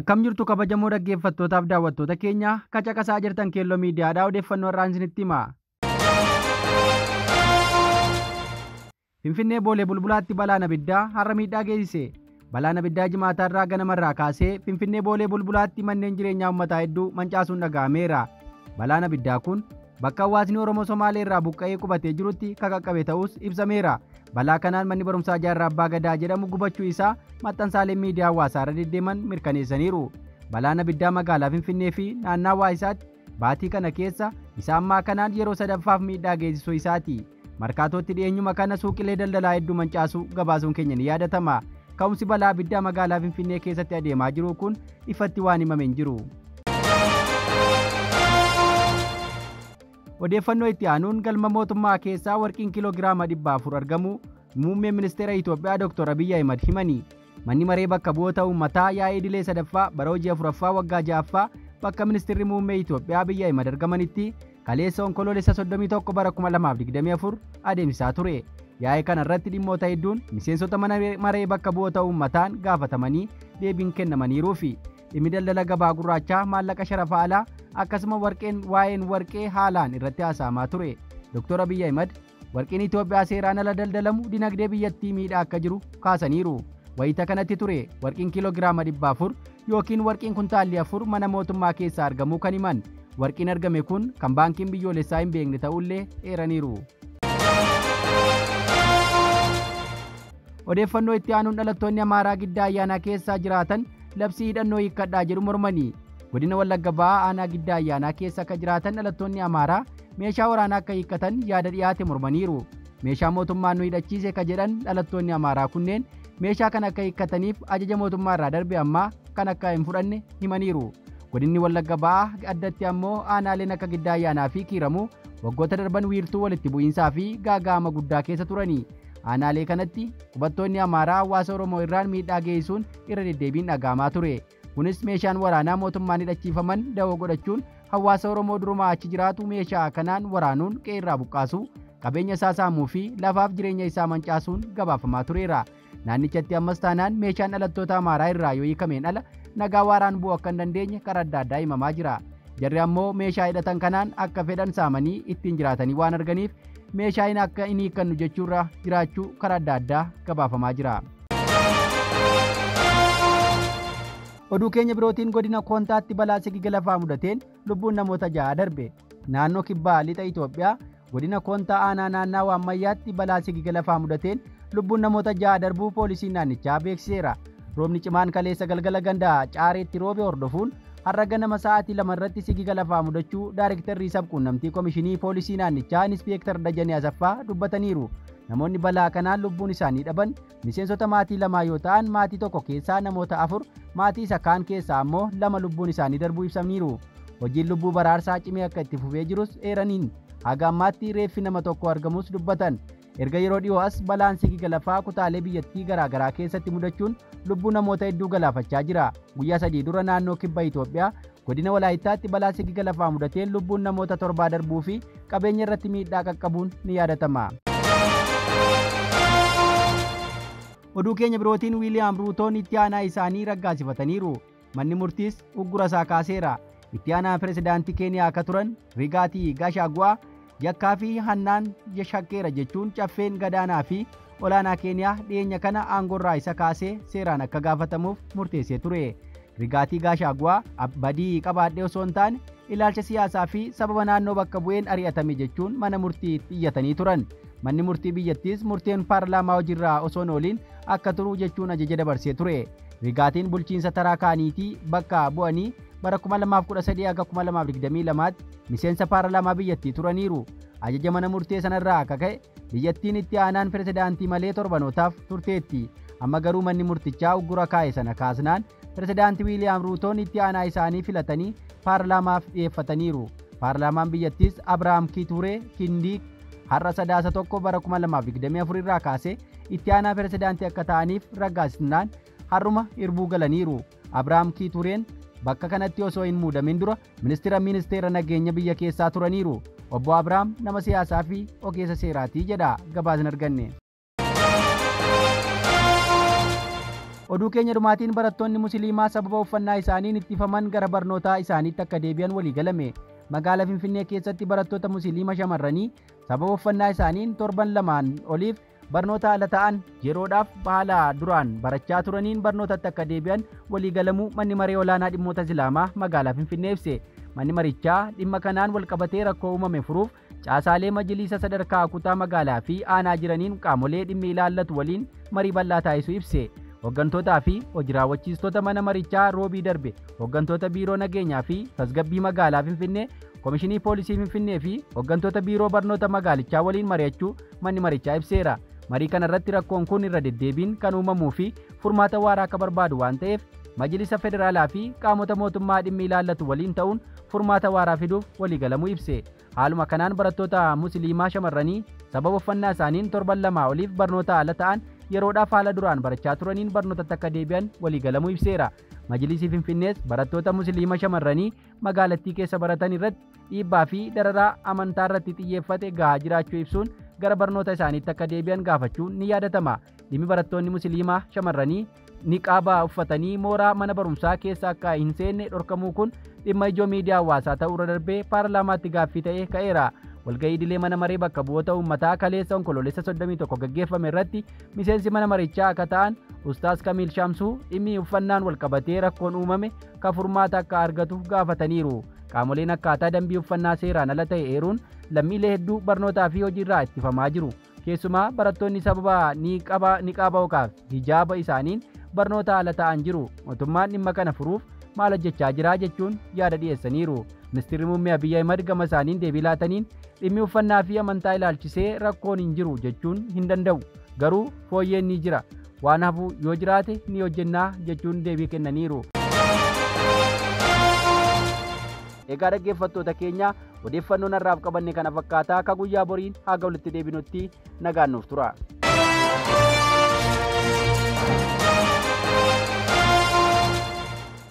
Akkam jirtu kabajamoo dhaggeeffattootaaf daawwattoota keenya kacaqasaa jirtan Keelloo Miidiyaadhaa odeeffannoo irraan isinitti hima. Finfinnee Boolee Bulbulaatti balaan abiddaa har'a miidhaa geessise. Balaan abiddaa jimaataa irraa ganamarraa kaasee Finfinnee Boolee Bulbulaatti manneen jireenyaa uummataa hedduu mancaasuun dhaga'ameera. Balaan abiddaa kun bakka hawaasni Oromoo Somaalee irraa buqqa'ee qubatee jirutti kan qaqqabe ta'us ibsameera. Balaa kanaan manni barumsaa Jaarraa Abbaa Gadaa jedhamu gubachuu isaa maxxansaaleen miidiyaa hawaasaa irra deddeeman mirkaneessaniiru. Balaan abiddaa magaalaa Finfinnee fi naannawaa isaatti baatii kana keessa isa ammaa kanaan yeroo sadaffaaf miidhaa geessisuu isaati. Markaatootti dhiyeenyuma kana suuqilee daldalaa hedduu mancaasuu gabaasuun keenya ni yaadatama. Ka'umsi balaa abiddaa magaalaa Finfinnee keessatti adeemaa jiru kun ifatti waan himame hin jiru. Odeeffannoo itti aanuun galma mootummaa keessaa warqiin kiiloogiraama 400 argamu muummeen ministeera Itoophiyaa Dr. Abiyyi Ahimad himani. Manni maree bakka bu'oota uummataa yaa'ii idilee sadaffaa bara hojii afuraffaa waggaa ja'affaa bakka ministeerri muummee Itoophiyaa Abiyyi Ahimad argamanitti kaleessa onkoloolessa 31 bara 2024 adeemsisaa ture. Yaa'ii kana irratti dhimmoota hedduun miseensota mana maree bakka bu'oota uummataan gaafatamanii deebiin kennamaniiruufi dhimmi daldala gabaa gurraachaa maallaqa sharafa alaa akkasuma warqeen waa'een warqee haalaan irratti haasa'amaa ture. Dr. Abiyyi Ahimad warqeen Itoophiyaa seeraan ala daldalamu dinagdee biyyattii miidhaa akka jiru kaasaniiru. Wayita kanatti ture warqiin kiiloogiraama 400 yookiin warqiin kuntaalli 4 mana mootummaa keessaa argamuu kan himan. Warqiin argame kun kan baankiin biyyoolessaa hin beekne ta'ullee eeraniiru. Odeeffannoo itti aanuun dhalattoonni Amaaraa Giddaa Ayyaanaa keessa jiraatan labsii hidhannoo hiikkadhaa jedhu mormanii. Godina Wallagga Ba'aa aanaa Giddaa Ayyaanaa keessa akka jiraatan dhalattoonni Amaaraa meeshaa waraanaa akka hiikkatan yaada dhiyaate mormaniiru. Meeshaa mootummaan nu hidhachiise ka jedhan dhalattoonni Amaaraa kunneen meeshaa kana akka hiikkataniif ajaja mootummaa irraa darbe ammaa kan akka hin fudhanne himaniiru. Godinni Wallagga Ba'aa addatti ammoo aanaaleen akka Giddaa Ayyaanaa fi Kiiramuu waggoota darban wiirtuu walitti bu'iinsaa fi gaaga'ama guddaa keessa turani. Aanaalee kanatti qubattoonni Amaaraa hawaasa Oromoo irraan miidhaa geessisuun irra deddeebiin dhaga'amaa ture. Kunis meeshaan waraanaa mootummaan hidhachiifaman dawoo godhachuun hawaasa Oromoo durumaa achi jiraatu meeshaa kanaan waraanuun qe'ee irraa buqqaasuu, qabeenya isaa saamuu fi lafaaf jireenya isaa mancaasuun gabaafamaa tureera. Naannichatti ammas taanaan meeshaan dhalattoota Amaaraa irraa yoo hiikameen ala nagaa waaraan bu'uu akka hin dandeenye karaa adda addaa himamaa jira. Jarri ammoo meeshaa hidhatan kanaan akka fedhan saamanii ittiin jiraatanii waan arganiif meeshaa hin akka hin hiikkannu jechuurra jiraachuu karaa adda addaa gabaafamaa jira. Oduu keenya birootiin godina Koontaatti balaa sigiga lafaa mudateen lubbuun namoota 6 darbe. Naannoo kibbaa lixa Itoophiyaa godina Koontaa aanaa naannawaa ammayyaatti balaa sigiga lafaa mudateen lubbuun namoota 6 darbuu poolisiin naannichaa beeksiseera. Roobni cimaan kaleessa galgala ganda Caareetti roobe hordofuun har'a ganama sa'aatii 2 irratti sigiga lafaa mudachuu daarektarrii sabquunnamtii komishinii poolisii naannichaa Inispeektar Dajanee Asaffaa dubbataniiru. Namoonni balaa kanaan lubbuun isaanii dhaban miseensota maatii 2 yoo ta'an maatii tokko keessaa namoota 4 maatii isa kaan keessaa ammoo 2 lubbuun isaanii darbuu ibsaniiru. Hojiin lubbuu baraarsaa cimee akka itti fufee jirus eeraniin haga ammaatti reeffi nama tokko argamus dubbatan. Erga yeroo dhiyoo as balaan sigiga lafaa kutaalee biyyattii garaagaraa keessatti mudachuun lubbuu namoota hedduu galaafachaa jira. Guyyaa 3 dura naannoo kibba Itoophiyaa godina Walaayittaatti balaa sigiga lafaa mudateen lubbuun namoota 7 darbuu fi qabeenya irratti miidhaa qaqqabuun ni yaadatama. Oduu keenya birootiin Wiiliyaam Ruutoon itti aanaa isaanii raggaasifataniiru. Manni murtiis uggura isaa kaaseera. Itti aanaa pirezidaantii Keeniyaa akka turan Rigaatii Gashaagu'aa yakkaa fi hannaan shakkeera jechuun caffeen gadaanaa fi olaanaa Keeniyaa dhiyeenya kana aangoorraa isa kaasee seeraan akka gaafatamuuf murteessee ture. Rigaatii Gashaagu'aa badii qabaadhee osoo hin taane ilaalcha siyaasaa fi sababa naannoo bakka bu'een ari'atame jechuun mana murtii iyyatanii turan. Manni murtii biyyattiis murteen paarlaamaa hojiirraa osoo hin ooliin akka turu jechuun ajaja dabarsee ture. Rigaatiin bulchiinsa taraa kaaniitii bakka bu'anii bara 2013 hanga 2022 miseensa paarlaamaa biyyattii turaniiru. Ajaja mana murtee sanarraa akka ka'e biyyattiin itti aanaan pirezidaantii malee torbanootaaf turteetti. Amma garuu manni murtichaa uggura kaa'e sana kaasnaan pirezidaantii Wiiliyaam Ruutoon itti aanaa isaanii filatanii paarlaamaaf dhiyeeffataniiru. Paarlaamaan biyyattiis Abrahaam Kituree Kindii har'a sadaasa 1 bara 2024 irraa kaasee itti aanaa pirezidaantii akka ta'aniif raggaasisnaan har'uma irbuu galaniiru. Abrahaam Kitureen bakka kanatti osoo hin muudamin dura ministeera nageenya biyya keessaa turaniiru. Obbo Abrahaam nama siyaasaa fi ogeessa seeraatii jedha gabaasni arganne. Oduu keenya dhumaatiin barattoonni Musliimaa sababa uffannaa isaaniin ittifaman gara barnootaa isaaniitti akka deebi'an waliigalame. Magaalaa Finfinnee keessatti barattoota Musliima shamarranii sababa uffannaa isaaniin torban lamaan oliif barnoota ala ta'an yeroodhaaf haala duraan barachaa turaniin barnootatti akka deebi'an waliigalamuu manni maree olaanaa dhimmoota Islaamaa magaalaa Finfinnee ibse. Manni marichaa dhimma kanaan walqabatee rakkoo uumame furuuf caasaalee majliisa sadarkaa kutaa magaalaa fi aanaa jiraniin qaamolee dhimmi ilaallatu waliin marii bal'aa taasisuu ibse. Hoggantootaa fi hojii raawwachiistota mana marichaa roobii darbe hoggantoota biiroo nageenyaa fi tasgabbii magaalaa Finfinnee, Komishinii Poolisii Finfinnee fi hoggantoota biiroo barnoota magaalichaa waliin mari'achuu manni marichaa ibseera. Marii kanarratti rakkoon kun irra deddeebiin kan uumamuu fi furmaata waaraa akka barbaadu waan ta'eef majlisa federaalaa fi qaamota mootummaa dhimmi ilaallatu waliin ta'uun furmaata waaraa fiduuf waliigalamuu ibse. Haaluma kanaan barattoota Musliimaa shamarranii sababa uffannaa isaaniin torban lamaa oliif barnoota ala ta'an yeroodhaaf haala duraan barachaa turaniin barnootatti akka deebi'an waliigalamuu ibseera. Majlisii Finfinnees barattoota Musliima shamarranii magaalattii keessa baratan irratti dhiibbaa fi dararaa amantaa irratti xiyyeeffate gahaa jiraachuu ibsuun gara barnoota isaaniitti akka deebi'an gaafachuun ni yaadatama. Dhimmi barattoonni Musliimaa shamarranii niqaaba uffatanii mooraa mana barumsaa keessa akka hin seenne dhorkamuu kun dhimma ijoo miidiyaa hawaasaa ta'uu irra darbee paarlaamaatti gaaffii ta'ee ka'eera. Walga'ii idilee mana maree bakka bu'oota uummataa kaleessa Onkoloolessa 31 gaggeeffame irratti miseensi mana marichaa akka ta'an Ustaas Kamiil Shamsuu dhimmi uffannaan walqabatee rakkoon uumame kan furmaata akka argatu gaafataniiru. Qaamoleen akkaataa dambii uffannaa seeraan ala ta'e eeruun lammiilee hedduu barnootaa fi hojiirraa ittifamaa jiru. Keessumaa barattoonni sababa niqaaba yookaan hijaaba isaaniin barnoota ala ta'an jiru. Mootummaan dhimma kana furuuf maal hojjechaa jira jechuun yaada dhiyeessaniiru. Ministeerri Muummee Abiyyi Ahimad gama isaaniin deebii laataniin dhimmi uffannaa fi amantaa ilaalchisee rakkoon hin jiru jechuun hin danda'u. Garuu fooyyeen ni jira. Waan hafu yoo jiraate ni hojjennaa jechuun deebii kennaniiru. Egaa dhaggeeffattoota keenya odeeffannoon har'aaf qabanne kana fakkaataa akka guyyaa boriin haga walitti deebinutti nagaan nuuf tura.